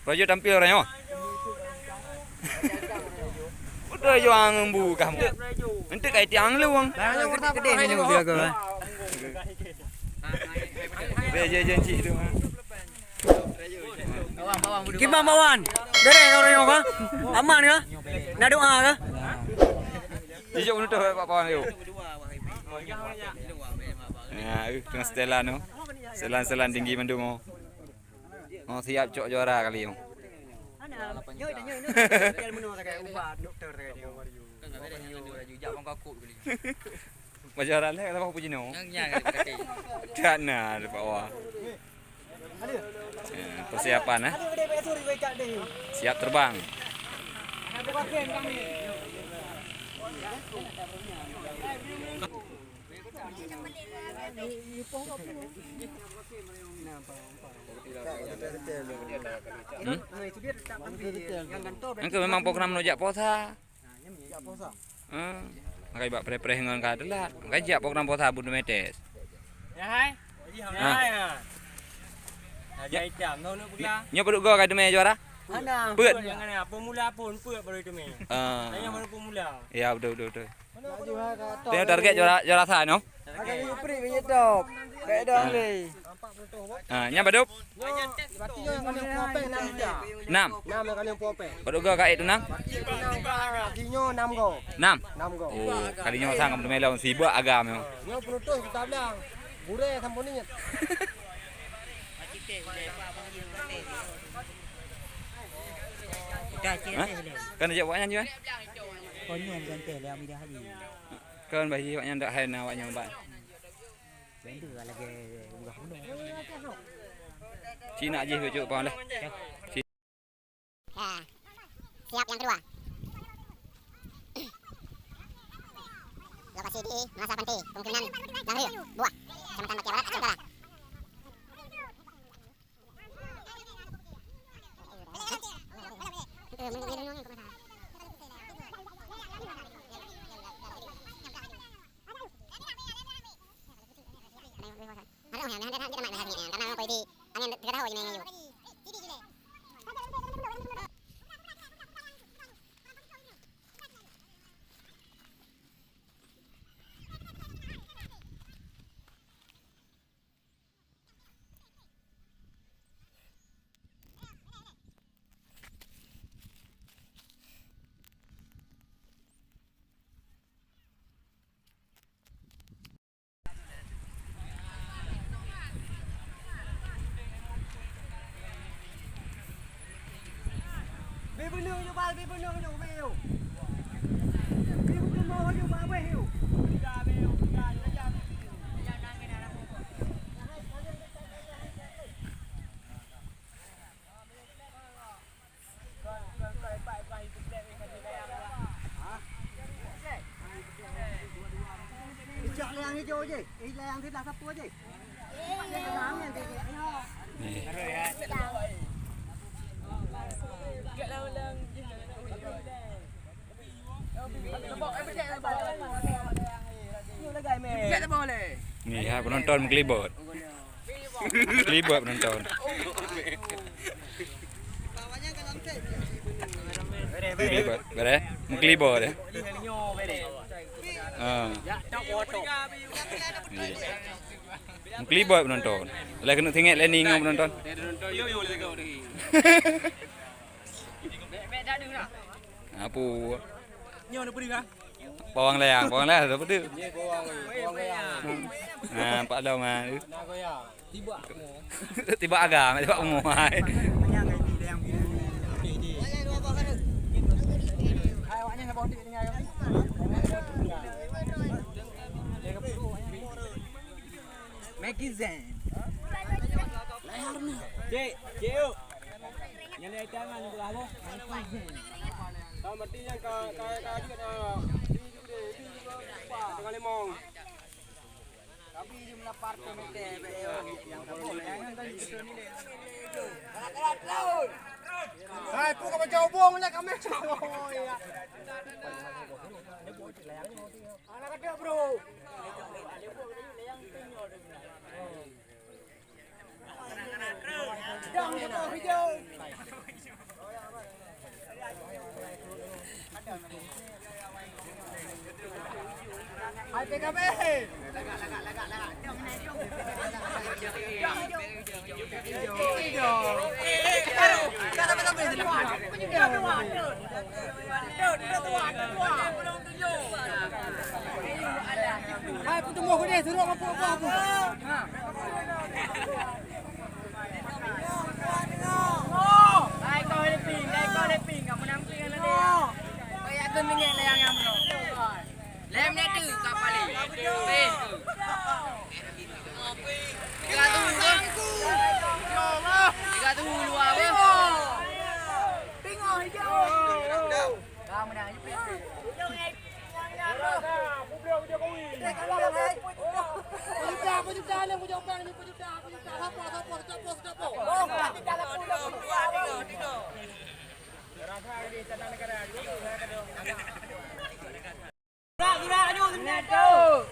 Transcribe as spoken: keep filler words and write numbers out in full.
Raja tampil orang nyoe. Udah juang bu kah. Nanti kai tiang luang. Kedeh ni lu jaga. Raja janji tu. Kiban Pak Wan. Derek orang nyoe kah? Aman kah? Nak doa kah? Jijok menutup Pak Wan yuk. Ya, eh, tengah setelan tu. Setelan-setelan tinggi mandum. Oh, siap cok juara kali ni. Macam orang lain kata apa puji no? Nyang, nyang, kata kata. Tak na ada bawa. Eh, persiapan eh. Siap terbang. Hmm? Engke memang program nujak posa. Hmm. Makai bak preh-preh ngon ka telat. Makai jak program posa bunuh metes. Ya hai. Ha. Ya hai ha. Aja hitam, tahu nak pegang. Nyoe padub goe ka teumé juara? Hana. Peuet. Jangan apa mula pun peuet baru teumé. Ah. Hanya baru pemula. Ya betul betul betul. Tengok target juara juara sa nyoe. Ada yang prik biji top. Baik dah boleh. Ha, nyan padub? Enam. Enam. Padub goe ka ék tu enam? Enam. Enam. Oh, kali nyoe sang kamu melong sibuk agam nyoe. Nyoe penutuh kita bilang. Gurée sampun ingat. Hah? Kan ajak awaknyan je kan? Konyol ganteng dah ambil dah hari. Kan bagi awaknyan dak hai na awaknyan ubat. Benda lagi murah bunuh. Cina jih keucuk pang lah. Ya. Siap yang kedua. Lokasi di Meunasah Panté, Pemukiman Blang Rieuk, Buah, Kecamatan Bakia Barat, Aceh Utara. Ijak layang hijau je. Eh, layang siblah sapu je. Nih. Nih, ha, penonton mengkelibot. Mengkelibot penonton. Mengkelibot, beres? Mengkelibot, eh? Ah. Iya. Mengkelibot penonton. Lah kena singit lah ni dengan penonton. Apa? Nyoe nak pedih ah. Bawang layang, bawang layang ada pedih. Nyoe bawang, bawang layang. Nah, Pak Long ah. Nak goyang. Tiba. Tiba agam, tiba umur. Hai. Hai, awaknya nak bawa duit dengan. Magazine. Cek, cek yuk. Nyalai tangan belah boh. Tahu mati yang ka ka ka juga dah. Tengah limong. Tapi di mana partai mete yang kamu jangan kan gitu ni. Hai, pun kau macam obong lah kami. Oh ya. Anak kata bro. Dang hijau. Hai P K B. Hai peuteumuh keudeh, surok mapok-mapok. Hai kau Leping, hai kau Leping, kamu namping anak dia. Kau yakin minyak layang yang mana? Lem nya tu kapal ni. Beh tu. Tiga tu. Tiga tu luar apa? Tengok hijau. Kamu dah. Gerak, gerak, aju, sini, aju.